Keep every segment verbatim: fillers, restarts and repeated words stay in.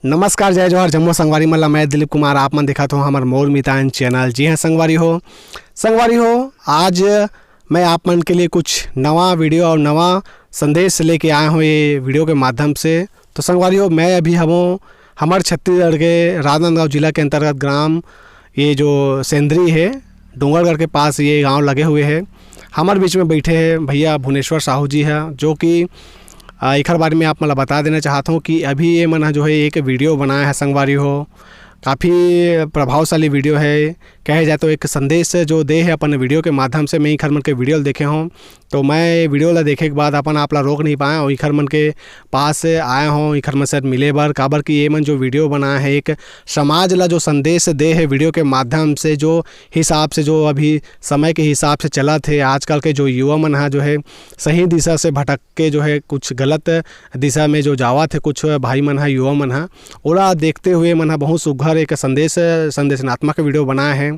नमस्कार, जय जोहार, जम्मो संगवारी मन ला। मैं दिलीप कुमार, आप मन देखत हो हमर मोर मितान चैनल। जी हाँ संगवारी हो, संगवारी हो, आज मैं आप मन के लिए कुछ नवा वीडियो और नवा संदेश लेके आए हों ये वीडियो के माध्यम से। तो संगवारी हो, मैं अभी हवों हमर छत्तीसगढ़ के राजनांदगांव जिला के अंतर्गत ग्राम, ये जो सेंदरी है, डोंगरगढ़ के पास ये गांव लगे हुए है। हमर बीच में बैठे हैं भैया भुवनेश्वर साहू जी हैं, जो कि, आ, एखर बारे में आप मन ला बता देना चाहत हूँ कि अभी ये मन ह जो है एक वीडियो बनाए हैं संगवारी हो, काफ़ी प्रभावशाली वीडियो है। कहे जाए तो एक संदेश जो दे है अपन वीडियो के माध्यम से। मैं इखर मन के वीडियो ल देखे हूँ, तो मैं ये वीडियो ला देखे के बाद अपन आप ला रोक नहीं पाए और इखर मन के पास आए हों, इखर मन से मिले बर, काबर कि ये मन जो वीडियो बनाए हैं, एक समाज ला जो संदेश दे है वीडियो के माध्यम से, जो हिसाब से, जो अभी समय के हिसाब से चलत है, आजकल के जो युवा मन ह जो है सही दिशा से भटक के जो है कुछ गलत दिशा में जो जावत है कुछ भाई मन ह, युवा मन ह, ओला देखते हुए मन ह बहुत सुघर एक संदेश, संदेशनात्मक वीडियो बनाए हैं।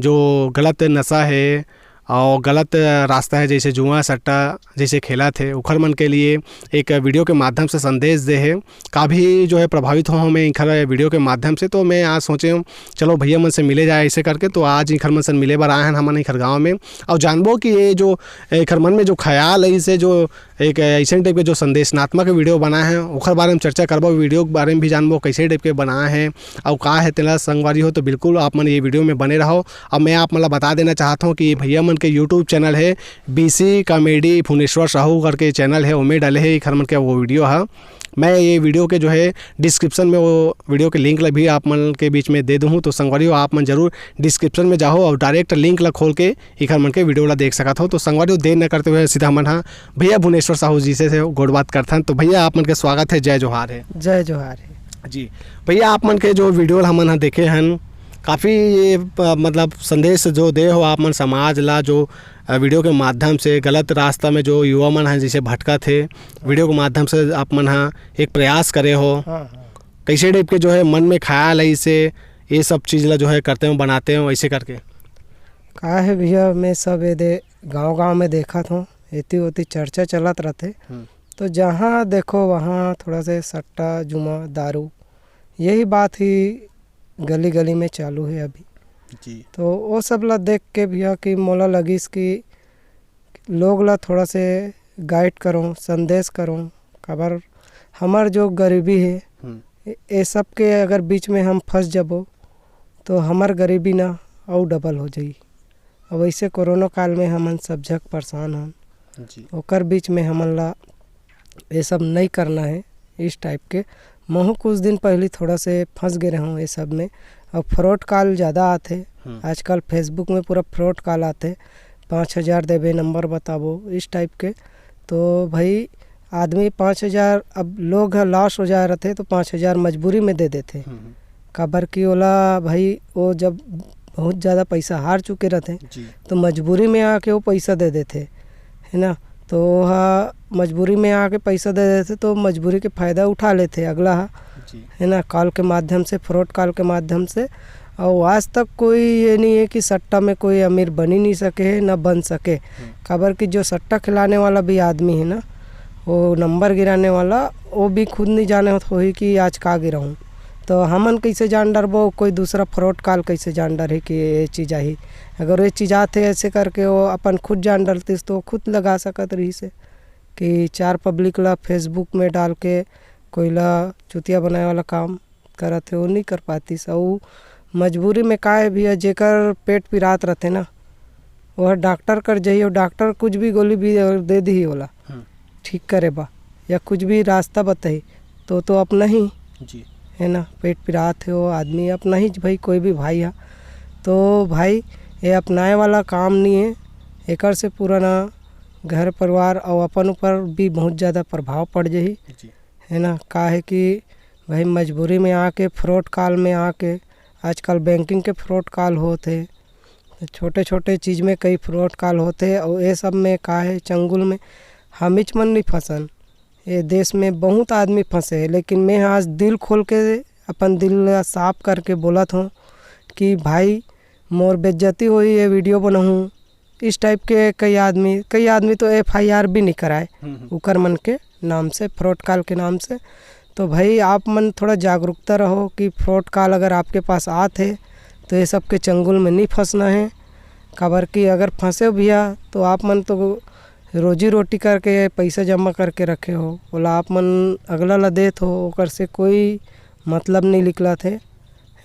जो गलत नशा है और गलत रास्ता है, जैसे जुआ सट्टा जैसे खेलत है, उखर मन के लिए एक वीडियो के माध्यम से संदेश दे है। काफ़ी जो है प्रभावित हो हूँ मैं इखर वीडियो के माध्यम से। तो मैं आज सोचे हूँ चलो भैया मन से मिले जाए ऐसे करके। तो आज इखर मन से मिले बर आए हैं हमन इखर गाँव में, और जानबो कि ये जो इखर मन में जो ख्याल है, इसे जो एक ऐसे टाइप के जो संदेशनात्मक वीडियो बनाए हैं, ओखर बारे में चर्चा करबो, वीडियो के बारे में भी जानबो कैसे टाइप के बनाए हैं और का है तेला संगवारी हो। तो बिल्कुल आप मन ये वीडियो में बने रहो। अब मैं आप मन ला बता देना चाहत हूँ कि भैया मन के यूट्यूब चैनल है बीसी कॉमेडी भुवनेश्वर साहू करके चैनल है, ओमे डाले है इखर मन के वो वीडियो है। मैं ये वीडियो के जो है डिस्क्रिप्शन में वो वीडियो के लिंक ला भी आप मन के बीच में दे दूँ, तो संगवारी हो आप मन जरूर डिस्क्रिप्शन में जाओ और डायरेक्ट लिंक ला खोल के इखर मन के वीडियो ला देख सकत हो। तो संगवारी हो, देर न करते हुए सीधा हमन हा भैया भुवनेश्वर साहू जी से, से गोठ बात करथन। तो भैया आप मन के स्वागत है, जय जोहार है। जय जोहार है। जी भैया, आप मन के जो वीडियो ला हमन हा देखे हन, काफ़ी ये, अ, मतलब संदेश जो दे हो आप मन समाज ला, जो, अ, वीडियो के माध्यम से गलत रास्ता में जो युवा मन है जैसे भटकत है, वीडियो के माध्यम से आप मन हा एक प्रयास करे हो। हाँ, हाँ। कैसे टाइप के जो है मन में ख्याल है इसे, ये सब चीज़ ला जो है करते हो, बनाते हो ऐसे करके? का है भैया, मैं सब ये दे गांव-गांव में देखत हूँ, एती ओती चर्चा चलत रथे। हम्म। तो जहाँ देखो वहाँ थोड़ा से सट्टा, जुआ, दारू, यही बात ही गली-गली में चालू है अभी। जी। तो वो सब ला देख के भैया कि मोला लगिस कि लोग ला थोड़ा से गाइड करूँ, संदेश करूँ, काबर हमर जो गरीबी है, हम्म। ए, ए सब के अगर बीच में हम फंस जबो, तो हमर गरीबी ना अउ डबल हो जाई। अब वैसे कोरोना काल में हमन सब झक परेशान हन, जी। ओकर बीच में हमन ला ये सब नहीं करना है। इस टाइप के महू कुछ दिन पहले थोड़ा से फंस गए रहूँ ये सब में। अब फ्रॉड कॉल ज़्यादा आथे, हम्म। आजकल फेसबुक में पूरा फ्रॉड कॉल आथे, पाँच हज़ार देबे, नंबर बताबो, इस टाइप के। तो भाई, आदमी पाँच हज़ार, अब लोग ह लॉस हो जाए रहथे तो पाँच हज़ार मजबूरी में दे देथे। हम्म, हम्म। काबर कि ओला भाई, वो जब बहुत ज़्यादा पैसा हार चुके रहथे, जी। तो मजबूरी में आके वो पैसा दे देथे, है ना? तो वो ह मजबूरी में आके पैसा दे देथे, तो मजबूरी के फ़ायदा उठा लेथे अगला ह, जी। है ना? कॉल के माध्यम से, फ्रॉड कॉल के माध्यम से। और आज तक कोई ये नहीं है कि सट्टा में कोई अमीर बन ही नहीं सके है, ना बन सके। हम्म। काबर कि जो सट्टा खिलाने वाला भी आदमी है ना, वो नंबर गिराने वाला, वो भी खुद नहीं जाने होत होही कि आज का गिराऊँ। तो हमन कैसे जान डरबो, कोई दूसरा फ्रॉड कॉल कैसे जान डरही कि ये चीज़ आही? अगर ये चीज़ आथे ऐसे करके, वो अपन खुद जान डरतीस तो खुद लगा सकत रहीस हे कि चार पब्लिक ला फेसबुक में डाल के कोई ला चुतिया बनाए वाला काम करत हे, वो नहीं कर पातीस। अउ मजबूरी में का है भैया, जेकर पेट पिरात रहथे ना, वो डॉक्टर कर जाही, और डॉक्टर कुछ भी गोली भी अगर दे दिही ओला हम्म। ठीक करे बा, या कुछ भी रास्ता बताही, तो, तो अपना ही जी। है ना, पेट पिरात है वो आदमी, अपना ही भाई, कोई भी भाई है। तो भाई, ये अपनाए वाला काम नहीं है, एकर से पूरा ना घर परिवार और अपन ऊपर भी बहुत ज़्यादा प्रभाव पड़ जाही, जी। है ना। का है कि भाई, मजबूरी में आके, फ्रॉड कॉल में आके, आजकल बैंकिंग के फ्रॉड कॉल होत हे, तो छोटे-छोटे चीज़ में कई फ्रॉड कॉल होत हे, और ये सब में का है, चंगुल में हमिच मन नहीं फंसन। ये देश में बहुत आदमी फंसे हे, लेकिन मैं आज दिल खोल के, अपन दिल ला साफ करके बोलत हूँ कि भाई, मोर बेइज्जती होही, ये वीडियो बनाहूँ, इस टाइप के कई आदमी, कई आदमी तो एफ आई आर भी नहीं कराए, हम्म, हम्म। उकर मन के नाम से, फ्रॉड कॉल के नाम से। तो भाई, आप मन थोड़ा जागरूकता रहो कि फ्रॉड कॉल अगर आपके पास आत हे, तो ये सब के चंगुल में नहीं फंसना है। काबर कि अगर फंसे भैया, तो आप मन तो रोजी रोटी करके, पैसा जमा करके रखे हो, ओला आप मन अगला ला देत हो, ओकर से कोई मतलब नहीं निकलत हे,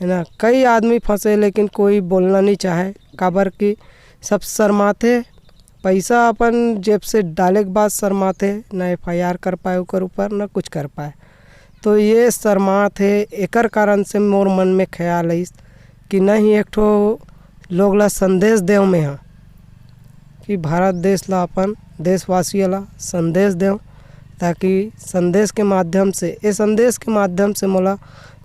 है ना। कई आदमी फंसे, लेकिन कोई बोलना नहीं चाहे, काबर कि सब शर्माथे। पैसा अपन जेब से डाले के बाद शर्माथे, ना एफ आई आर कर पाए ओकर ऊपर, ना कुछ कर पाए। तो ये शर्माथे, एकर कारण से मोर मन में ख्याल आइस कि नहीं, एक ठो लोग ला संदेश देव मेंहा, कि भारत देश ला, अपन देशवासी ला संदेश देव, ताकि संदेश के माध्यम से, ए संदेश के माध्यम से मोला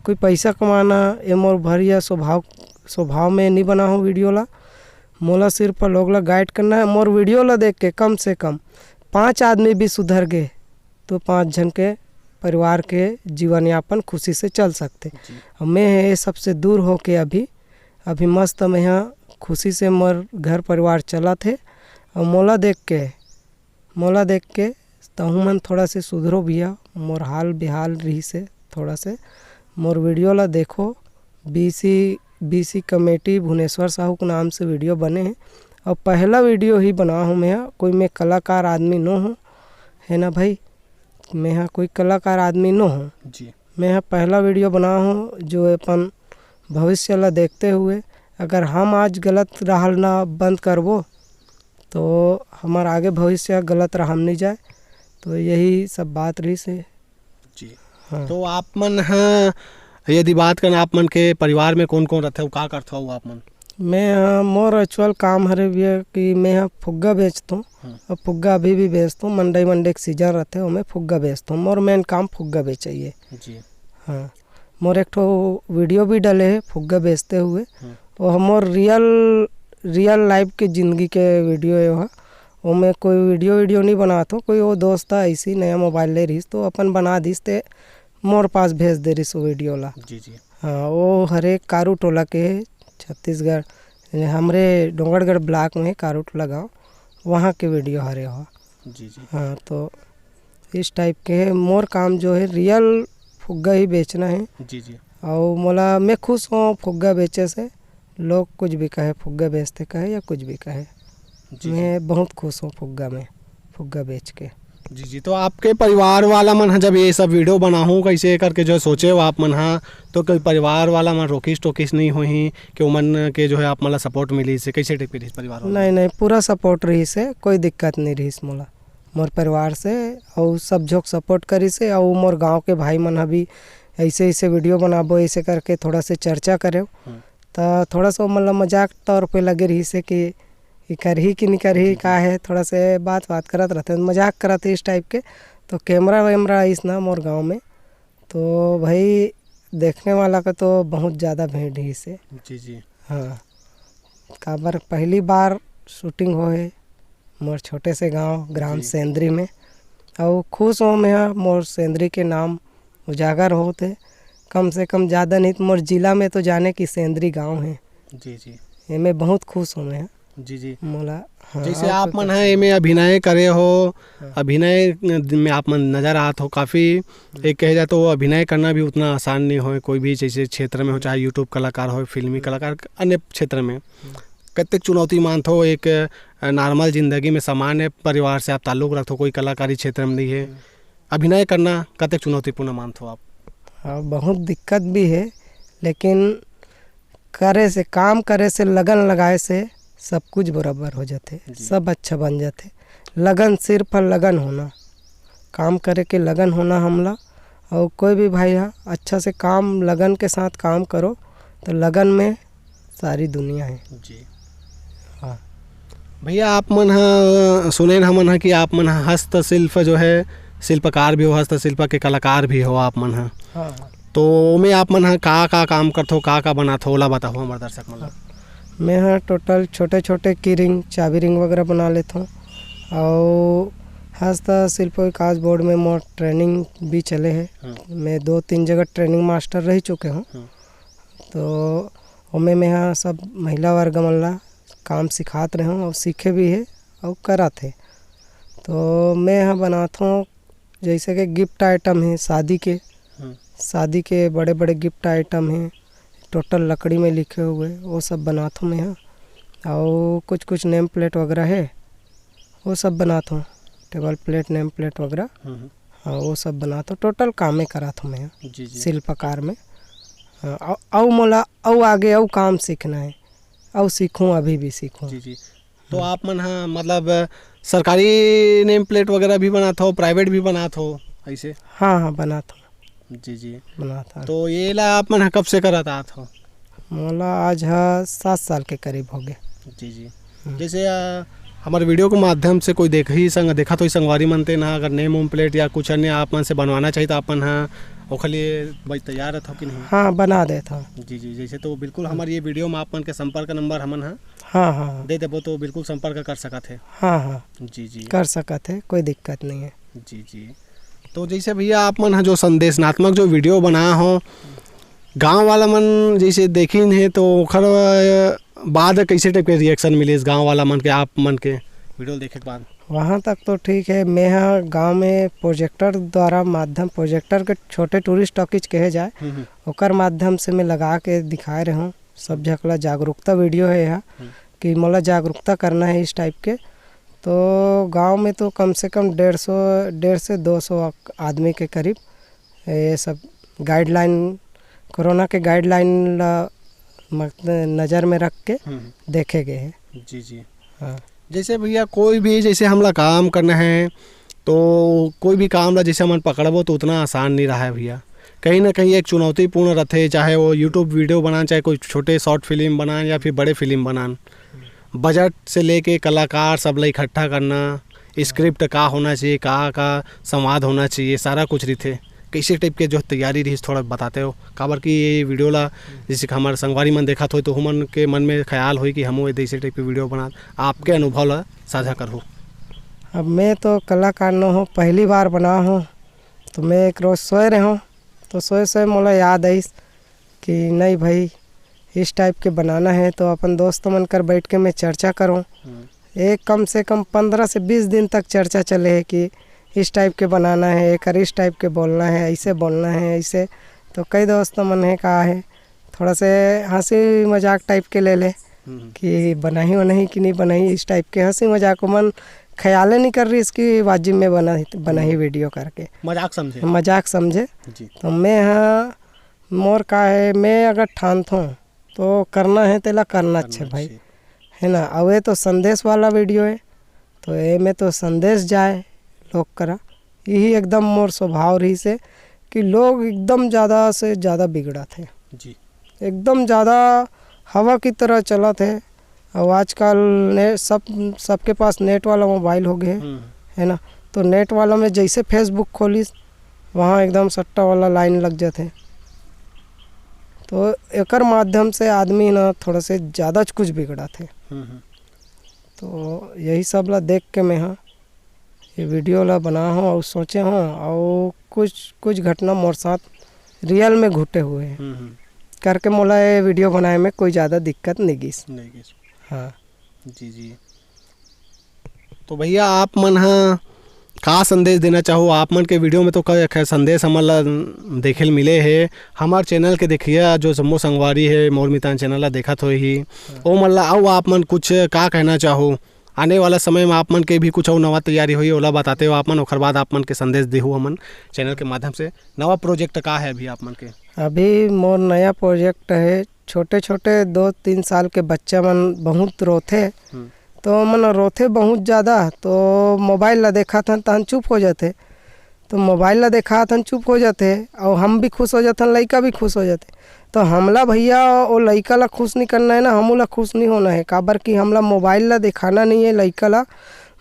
कोई पैसा कमाना, ये मोर भरिया स्वभाव, स्वभाव में नहीं बना हो वीडियो ला। मोला सिर्फ लोग ला गाइड करना है। मोर वीडियो ला देख के कम से कम पाँच आदमी भी सुधर गए, तो पाँच झन के परिवार के जीवन यापन खुशी से चल सकथे। जी। और मैं ये सबसे दूर होके अभी, अभी मस्त मैं यहाँ खुशी से मोर घर परिवार चलत हे। और मोला देख के, मोला देख के तहु मन थोड़ा से सुधरो भैया, मोर हाल बेहाल रही से थोड़ा से मोर वीडियो ला देखो। B C, B C comedy Bhuvneshwar Sahu के नाम से वीडियो बने हे। और पहला वीडियो ही बना हूँ मैं, कोई मैं कलाकार आदमी नो हूँ, है ना भाई? मैं हा कोई कलाकार आदमी नो हूँ। जी। मैं हा पहला वीडियो बना हूँ जो अपन भविष्य ला देखते हुए, अगर हम आज गलत राह ला बंद करबो, तो हमार आगे भविष्य गलत राह में नहीं जाए। तो यही सब बात रही से। जी। हाँ। तो आप मन ह, यदि बात करना, आप मन के परिवार में कौन-कौन रथे अउ का करथव आप मन? मैं ह, मोर एक्चुअल काम हरे भैया कि मैं ह फुग्गा बेचथों। हाँ। अउ फुग्गा अभी भी बेचथों, मंडई, मंडई के सीजन रथे, ओमे फुग्गा बेचथों। मोर मेन काम फुग्गा बेचई हे। जी। हाँ। मोर एक ठो वीडियो भी डले हे फुग्गा बेचते हुए। हाँ। वो मोर रियल, रियल लाइफ के जिंदगी के वीडियो हे वहाँ। ओमे कोई वीडियो, वीडियो नहीं बनात हो, कोई वो दोस्त था ऐसे ही नया मोबाइल ले रहीस, तो अपन बना दिस, ते मोर पास भेज दे रहीस वो वीडियो ला। जी, जी। हाँ, वो हरे कारू टोला के हे, छत्तीसगढ़, हमरे डोंगरगढ़ ब्लॉक में कारू टोला गाँव, वहाँ के वीडियो हरे हो। जी, जी। हाँ, तो इस टाइप के हे। मोर काम जो हे रियल फुग्गा ही बेचना हे। जी, जी। अउ मोला, मैं खुश हों फुग्गा बेचे से, लोग कुछ भी कहे, फुग्गा बेचते कहे या कुछ भी कहे, जी, जी। मैं बहुत खुश हों फुग्गा में, फुग्गा बेच के। जी, जी। तो आपके परिवार वाला मन ह जब ये सब वीडियो बनाहूँ कैसे करके जो सोचे हो आप मन ह, तो कोई परिवार वाला मन रोकिस टोकिस नहीं होही कि ओमन के जो है आप मन ला सपोर्ट मिलिस हे, कैसे टाइप के रहिस परिवार वाला? नहीं, नहीं, पूरा सपोर्ट रहिस हे, कोई दिक्कत नहीं रहिस मोला, मोर परिवार से, अउ सब झोंक सपोर्ट करिस हे, अउ मोर गाँव के भाई मन ह भी ऐसे, ऐसे वीडियो बनाबो, ऐसे करके थोड़ा से चर्चा करे। हम्म। त थोड़ा सा मतलब मजाक तौर पे लगे रहिस हे कि ई करही कि नहीं करही, जी, जी। का हे, थोड़ा से बात, बात करत रहते, मजाक करत हे इस टाइप के। तो कैमरा वैमरा आइस ना मोर गाँव में, तो भाई देखने वाला का तो बहुत ज़्यादा भीड़ रहिस हे। जी, जी। हाँ, काबर पहली बार शूटिंग हो हे मोर छोटे से गांव ग्राम जी। सेंद्री में, अउ खुश हों मैं हा मोर सेंद्री के नाम उजागर होत हे। कम से कम ज़्यादा नहीं तो मोर जिला में तो जाने कि सेंद्री गांव हे। जी, जी। ये मैं बहुत खुश हों मैं हा। जी, जी। मोला, हाँ, जैसे और आप कोई मन question? ह एमे अभिनय करे हो, हाँ। अभिनय में आप मन नजर आत हो काफ़ी। हम्म। एक कहे जाए तो वो अभिनय करना भी उतना आसान नहीं होय, कोई भी जैसे क्षेत्र में हो, हम्म। चाहे YouTube कलाकार हो, फिल्मी हम्म। कलाकार, अन्य क्षेत्र में। हम्म। कतेक चुनौती मानथो एक, अ, नॉर्मल जिंदगी में सामान्य परिवार से आप ताल्लुक रखथो, कोई कलाकारी क्षेत्र में नहीं है, हम्म। अभिनय करना कतेक चुनौतीपूर्ण मानथो आप? हाँ, बहुत दिक्कत भी है, लेकिन करे से, काम करे से, लगन लगाए से सब कुछ बराबर हो जाथे, जी। सब अच्छा बन जाथे। लगन, सिर्फ लगन होना, काम करे के लगन होना हमला। और कोई भी भाई हा अच्छा से काम, लगन के साथ काम करो, तो लगन में सारी दुनिया है। जी। हाँ। भैया, आप मन ह, सुनेन हमन ह कि आप मन ह हस्तशिल्प जो है, शिल्पकार भी हो, हस्तशिल्प के कलाकार भी हो आप मन ह। हाँ, हाँ। तो ओमे आप मन ह का, का काम करथो, का, का बनाथो, ओला बताओ हमर दर्शक मन ला। हाँ। मैं ह टोटल छोटे, छोटे की रिंग, चाबी रिंग वगैरह बना लेथों। और हस्तशिल्प विकास बोर्ड में मोर ट्रेनिंग भी चले है। हाँ। मैं दो, तीन जगह ट्रेनिंग मास्टर रह चुके हूँ। हाँ। तो ओमे मैं ह सब महिला वर्ग मन ला काम सिखात रहे हूँ और सीखे भी है और करत है। तो मैं ह बनात हूँ, जैसे कि गिफ्ट आइटम है शादी के, शादी के बड़े-बड़े गिफ्ट आइटम हे, टोटल लकड़ी में लिखे हुए, वो सब बनात हूँ मैं ह। अउ कुछ-कुछ नेम प्लेट वगैरह हे, वो सब बनात हूँ, टेबल प्लेट, नेम प्लेट वगैरह। हम्म, हम्म। हाँ, वो सब बनात हूँ, टोटल कामे करात हूँ मैं ह, जी, जी। शिल्पकार में। हाँ, अउ, अउ मोला अउ आगे अउ काम सीखना है, अउ सीखूँ, अभी भी सीखूँ। जी, जी। तो हाँ। आप मन ह, मतलब, सरकारी नेम प्लेट वगैरह भी बनात हो, प्राइवेट भी बनात हो, ऐसे? हाँ, हाँ, बनात हो। जी, जी। बनात हो। तो ये ला आप मन ह कब से करत आत हो? मोला आज ह सात साल के करीब हो गए। जी, जी। हम्म। जैसे, अ, हमारे वीडियो के माध्यम से कोई देख ही संग-, देखत होही संगवारी मन, तेन ह अगर नेम ओम प्लेट या कुछ अन्य आप मन से बनवाना चाहिए, तो आप मन ह ओखर लिए भाई तैयार रहत हो कि नहीं? हाँ, बना देत हो। जी, जी। जैसे तो बिल्कुल हमारे ये वीडियो में आप मन के संपर्क नंबर हमन ह हाँ, हाँ, हाँ। दे देबो, तो बिल्कुल संपर्क कर सकत हे। हाँ, हाँ। जी, जी। कर सकत हे, कोई दिक्कत नहीं है। जी, जी। तो जैसे भैया आप मन ह जो संदेशनात्मक जो वीडियो बनाए हो, गाँव वाला मन जैसे देखिन हे, तो ओखर, अ, बाद कैसे टाइप के रिएक्शन मिलिस गाँव वाला मन के, आप मन के वीडियो देखे के बाद? वहाँ तक तो ठीक है, मैं ह गाँव में प्रोजेक्टर द्वारा माध्यम, प्रोजेक्टर के छोटे टूरिस्ट टॉकीज कहे जाए, हम्म, हम्म। ओकर माध्यम से मैं लगा के दिखाए रहे हूँ, सब झकला जागरूकता वीडियो है यह, हम्म। कि मोला जागरूकता करना है इस टाइप के। तो गांव में तो कम से कम डेढ़ सौ, डेढ़ से दो सौ आदमी के करीब ये सब गाइडलाइन, कोरोना के गाइडलाइन ला, मतलब, नज़र में रख के हम्म। देखे गए हैं। जी, जी। हाँ। जैसे भैया, कोई भी, जैसे हमला काम करना है, तो कोई भी काम ला जैसे हमन पकड़बो, तो उतना आसान नहीं रहा है भैया। कहीं ना कहीं एक चुनौतीपूर्ण रहते, चाहे वो YouTube वीडियो बनान, चाहे कोई छोटे शॉर्ट फिल्म बनान, या फिर बड़े फिल्म बनान। बजट से लेके कलाकार सब ला इकट्ठा करना, स्क्रिप्ट का होना चाहिए, का, का संवाद होना चाहिए, सारा कुछ रहिथे। कैसे टाइप के जो तैयारी रहिस, थोड़ा बताते हो? काबर कि ये वीडियो ला जैसे कि हमारे संगवारी मन देखत होई, तो हमन के मन में ख्याल होई कि हमू ए जैसे टाइप के वीडियो बना, आपके अनुभव ला साझा करहु। अब मैं तो कलाकार न हो, पहली बार बना हो, तो मैं एक रोज सोए रहे हूँ, तो सोए सोए मोला याद आइस कि नहीं भाई, इस टाइप के बनाना है, तो अपन दोस्त मन कर बैठ के मैं चर्चा करूँ। हम्म। एक कम से कम पन्द्रह से बीस दिन तक चर्चा चले है कि इस टाइप के बनाना है, एकर इस टाइप के बोलना है, ऐसे बोलना है, ऐसे। तो कई दोस्त मन है, का है, थोड़ा से हंसी मजाक टाइप के ले ले हम्म। कि बनाही वनाही कि नहीं बनाही, इस टाइप के हंसी मजाक। मन ख्याले नहीं कर रही इसकी वाजिब में बना, बनाही हम्म। वीडियो करके। मजाक समझे। मजाक समझे। जी। तो मैं, हाँ, मोर का है, मैं अगर ठानथों तो करना है, तेला करना करना अच्छे भाई, अच्छे। है ना? अउ ये तो संदेश वाला वीडियो है, तो ये में तो संदेश जाए लोग करा, यही एकदम मोर स्वभाव रही से कि लोग एकदम ज़्यादा से ज़्यादा बिगड़त है। जी। एकदम ज़्यादा हवा की तरह चलत है। अउ आजकल ने-, सब, सबके पास नेट वाला मोबाइल हो गए है, हम्म। है ना? तो नेट वाला में जैसे Facebook खोलिस, वहाँ एकदम सट्टा वाला लाइन लग जाते। तो एकर माध्यम से आदमी ना थोड़ा से ज़्यादा कुछ बिगड़त है। हम्म, हम्म। तो यही सब ला देख के मैं, हाँ, ये वीडियो ला बना हूँ और सोचे हूँ, और कुछ, कुछ घटना मोर साथ रियल में घुटे हुए हैं। हम्म, हम्म। करके मोला ये वीडियो बनाए में कोई ज़्यादा दिक्कत नहीं गिस। नहीं गिस। हाँ। जी, जी। तो भैया, आप मन ह का संदेश देना चाहो? आप मन के वीडियो में तो क-, ख-, संदेश हमन ला देखे ल मिले हे। हमार चैनल के देखिया जो जम्मो संगवारी हे, मोर मितान चैनल ला देखत होही, हाँ। ओ मन ला अउ आप मन कुछ का कहना चाहो? आने वाला समय में आप मन के भी कुछ अउ नवा तैयारी होही, ओला बताते हो आप मन, ओखर बाद आप मन के संदेश देहू हमन चैनल के माध्यम से। नवा प्रोजेक्ट का है अभी आप मन के? अभी मोर नया प्रोजेक्ट है, छोटे-छोटे दो तीन साल के बच्चा मन बहुत रोथे, हम्म। तो मन रोथे बहुत ज़्यादा, तो मोबाइल ला देखाथन, तहन चुप हो जाथे। तो मोबाइल ला देखाथन, चुप हो जाथे, और हम भी खुश हो जाथन, लइका भी खुश हो जाथे। तो हमला भैया, वो लइका ला खुश नहीं करना है ना, हमू ला खुश नहीं होना है, काबर कि हमला मोबाइल ला देखाना नहीं है लइका ला।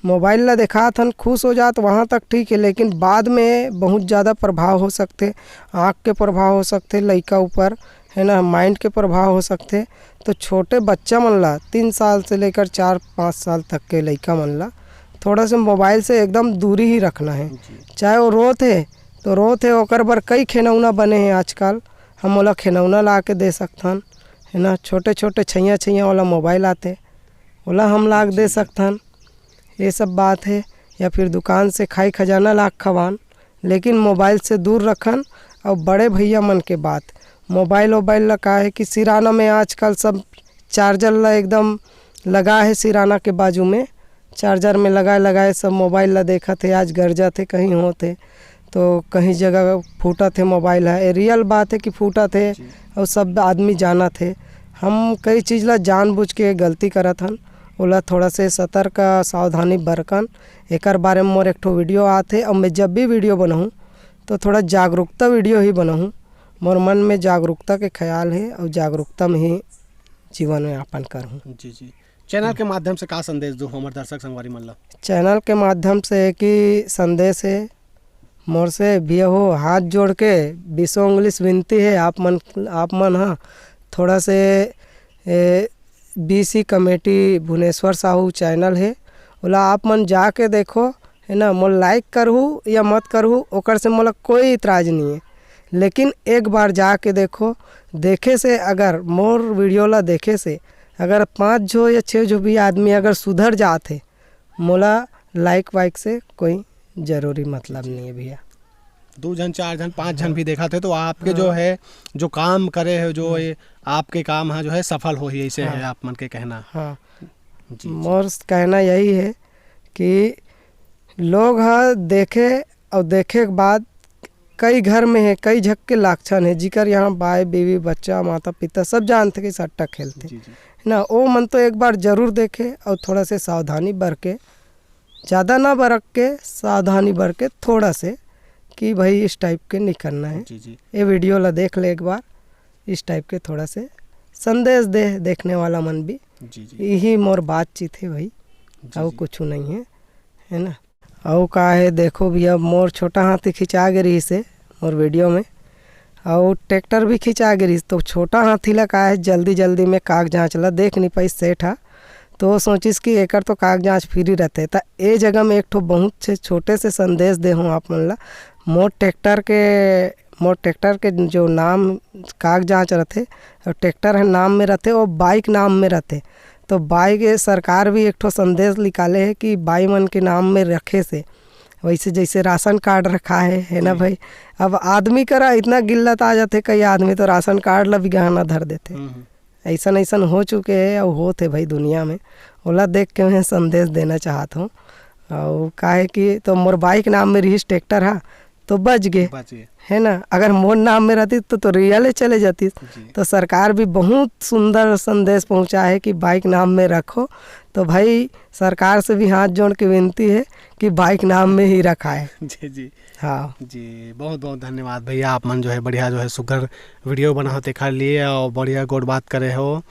मोबाइल ला देखाथन, खुश हो जात, वहाँ तक ठीक है, लेकिन बाद में बहुत ज़्यादा प्रभाव हो सकथे, आँख के प्रभाव हो सकथे लइका ऊपर, है ना, माइंड के प्रभाव हो सकथे। तो छोटे बच्चा मन ला, तीन साल से लेकर चार पाँच साल तक के लइका मन ला, थोड़ा से मोबाइल से एकदम दूरी ही रखना है। जी। चाहे वो रोत हे, तो रोत हे, ओकर बर कई खिलौना बने हैं आजकल, हम ओला खिलौना ला के दे सकथन, है ना, छोटे-छोटे छैया-छैया वाला मोबाइल आथे, ओला हम ला के दे जी। सकथन। ये सब बात है। या फिर दुकान से खाई खजाना ला के खवान, लेकिन मोबाइल से दूर रखन। अउ बड़े भैया मन के बात, मोबाइल वोबाइल ला का हे कि सिराना में आजकल सब चार्जर ला एकदम लगा हे, सिराना के बाजू में चार्जर में लगाए लगाए सब मोबाइल ला देखत हे, आज गरजत हे, कहीं होत हे, तो कहीं जगह फूटत हे मोबाइल ह। ये रियल बात हे कि फूटत हे, जी। अउ सब आदमी जानत हे। हम कई चीज़ ला जानबूझ के गलती करत हन, ओला थोड़ा से सतर्क, सावधानी बरतन। एकर बारे में मोर एक ठो वीडियो आत हे, अउ मैं जब भी वीडियो बनाहूँ, तो थोड़ा जागरूकता वीडियो ही बनाहूँ। मोर मन में जागरूकता के ख्याल हे, अउ जागरूकता में ही जीवन यापन करहूँ। जी, जी। चैनल के माध्यम से का संदेश दो हमर दर्शक संगवारी मन ला? चैनल के माध्यम से एक ही संदेश हे मोर से, भैया हो, हाथ जोड़ के बीसों उंगली से विनती हे, आप मन, आप मन ह थोड़ा से, ए, BC committee Bhuvneshwar Sahu channel हे, ओला आप मन जाके देखो, है ना। मोला लाइक करहू या मत करहू, ओकर से मोला कोई इतराज नहीं है, लेकिन एक बार जाके देखो। देखे से, अगर मोर वीडियो ला देखे से अगर पाँच झो या छः झो भी आदमी अगर सुधर जात हे, मोला लाइक वाइक से कोई जरूरी मतलब नहीं है भैया। दू झन, चार झन, पाँच झन भी देखत हे तो आपके जो है, जो काम करे हो, जो ये आपके काम ह जो है सफल होही, ऐसे है आप मन के कहना। हाँ। जी, जी। मोर कहना यही है कि लोग ह देखे, और देखे के बाद कई घर में है, कई झक के लाक्षण है, जिकर यहाँ बाय, बीवी, बच्चा, माता, पिता सब जानते कि सट्टा खेलते, जी, जी। है ना। ओ मन तो एक बार जरूर देखे और थोड़ा से सावधानी बरके, ज़्यादा ना बरक के, सावधानी बरके थोड़ा से, कि भाई इस टाइप के नहीं करना है। जी, जी। ये वीडियो ला देख ले एक बार, इस टाइप के थोड़ा से संदेश दे देखने वाला मन भी। जी, जी। यही मोर बातचीत है भाई, जी, और जी। कुछ नहीं है, है ना। अउ का है, देखो भैया, मोर छोटा हाथी खिंचा गे रहिस हे मोर वीडियो में, अउ ट्रैक्टर भी खिंचा गे रहिस। तो छोटा हाथी ला का है, जल्दी जल्दी में कागजांच ला देख नहीं पाइस सेठ हा, तो वो सोचिस कि एकर तो कागजांच फ्री रहते, त ए जगह में एक ठो बहुत से छोटे से संदेश दे हूँ आप मन ला। मोर ट्रैक्टर के, मोर ट्रैक्टर के जो नाम कागजांच रहते, और ट्रैक्टर है नाम में रहते, वो बाइक नाम में रहते, तो बाई के सरकार भी एक ठो संदेश निकाले है कि बाई मन के नाम में रखे से, वैसे जैसे राशन कार्ड रखा है, है ना जी। भाई। अब आदमी करा इतना गिल्लत आ जाते, कई आदमी तो राशन कार्ड ला भी गहना धर देते। हम्म, हम्म। ऐसन ऐसन हो चुके है और होत है भाई दुनिया में। ओला देख के मैं संदेश देना चाहत हूँ। और काहे कि तो मोर बाई के नाम में रहिस ट्रैक्टर हा, तो बच गे, बच गे। है ना। अगर मोर नाम में रहती तो, तो रियले चले जाती। जी। तो सरकार भी बहुत सुंदर संदेश पहुंचा है कि बाइक नाम में रखो। तो भाई, सरकार से भी हाथ जोड़ के विनती है कि बाइक नाम में ही रखाए। जी, जी। हाँ। जी, बहुत बहुत धन्यवाद भैया, आप मन जो है बढ़िया जो है सुघर वीडियो बनाओ तेखर लिए और बढ़िया गोठ बात करे हो।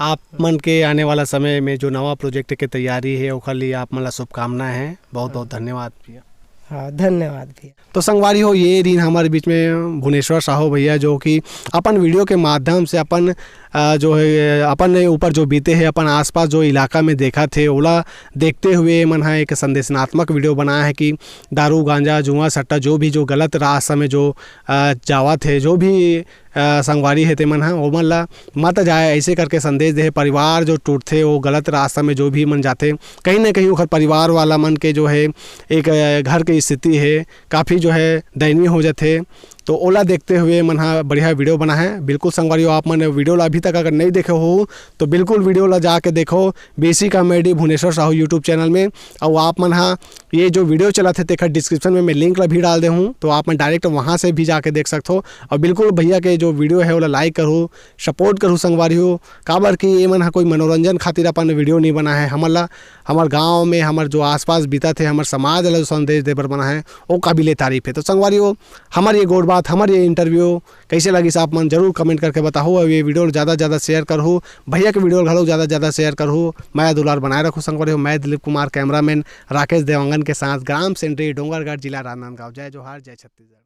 आप मन के आने वाला समय में जो नवा प्रोजेक्ट के तैयारी है ओखर लिए आप मन ला शुभकामनाएं हैं। बहुत बहुत धन्यवाद भैया। हाँ, धन्यवाद भैया। तो संगवारी हो, ये दिन हमारे बीच में भुवनेश्वर साहू भैया, जो कि अपन वीडियो के माध्यम से अपन, अ, जो है, अपन ऊपर जो बीते हैं, अपन आसपास जो इलाका में देखा थे, ओला देखते हुए मन हा एक संदेशनात्मक वीडियो बनाया है कि दारू, गांजा, जुआ, सट्टा, जो भी जो गलत रास्ता में जो, अ, जावत है, जो भी, अ, संगवारी है, ते मन हा ओमन ला मत जाए, ऐसे करके संदेश दे हे। परिवार जो टूटथे, वो गलत रास्ता में जो भी मन जाथे, कहीं ना कहीं ओखर परिवार वाला मन के जो है एक, अ, घर के स्थिति है, काफ़ी जो है दयनीय हो जाथे। तो ओला देखते हुए मन हा बढ़िया वीडियो बना है। बिल्कुल संगवारी हो, आप मन वीडियो ला अभी तक अगर नहीं देखे हो तो बिल्कुल वीडियो ला जाके देखो, B C comedy Bhuvneshwar Sahu YouTube channel में। और आप मन हा ये जो वीडियो चलत हे तेखर डिस्क्रिप्शन में मैं लिंक ला भी डाल दे हूँ, तो आप मन डायरेक्ट वहाँ से भी जाके देख सकत हो। और बिल्कुल भैया के जो वीडियो है ओला लाइक करू, सपोर्ट करू संगवारी हो, काबर कि ये मन हा कोई मनोरंजन खातिर अपन वीडियो नहीं बना है। हमन ला हमर गाँव में हमर जो आसपास बीतत हे, हमर समाज ला जो संदेश दे बर बना है, वो काबिले तारीफ है। तो संगवारी हो, हमर ये गोठ बात, हमर ये इंटरव्यू कैसे लगिस, आप मन जरूर कमेंट करके बताहू। और ये वीडियो ला ज़्यादा से ज़्यादा शेयर करहू, भैया के वीडियो ला घलो ज़्यादा से ज़्यादा शेयर करहू। मया दुलार बनाए रखू संगवारी हो। मैं दिलीप कुमार, कैमरामैन राकेश देवांगन के साथ, ग्राम सेंडरी, डोंगरगढ़, जिला राजनांदगांव। जय जोहार, जय छत्तीसगढ़।